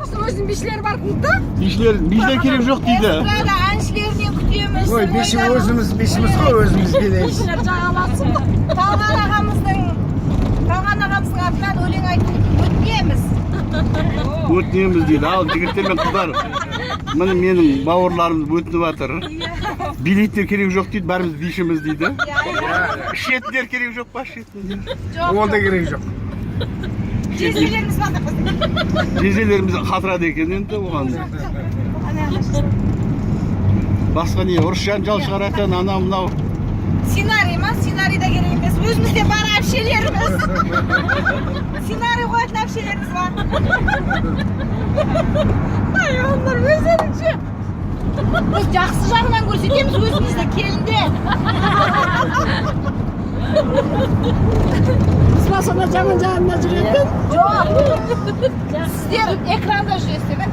Осы өзінің бишілері бар клубта. Бишілер керек жоқ дейді. Эстрада әншілерінен күтеміз. Ой, биші өзіміз бишіміз ғой, өзіміз билейміз. Бишілер жағаласын. Талған ағамыздың атынан өлең айтуды өтінеміз. Өтінеміз дейді. Ал, жігіттер мен қыздар, міне, менің бауырларым өтініп жатыр. Билеттер керек жоқ дейді, бәріміз бишіміз дейді. Ішетіндер керек жоқ па, ішетіндер? Ол да керек жоқ. Жезделеріміз бар деп біздің. Жезделеріміз қатырады екен енді оған. Басқа не, ұрыс жанжал шығаратын анау мынау Сценарий ма? Сценарий да керек емес. Өзімізде бар әпшелеріміз. Сценарий қоятын әпшелеріміз бар. Хайуандар өздерінше. Біз жақсы жағынан көрсетеміз өзімізді, келіндер. Біз басында жаман жағында жүретін. Жоқ. Сіздер экранда жүресіздер.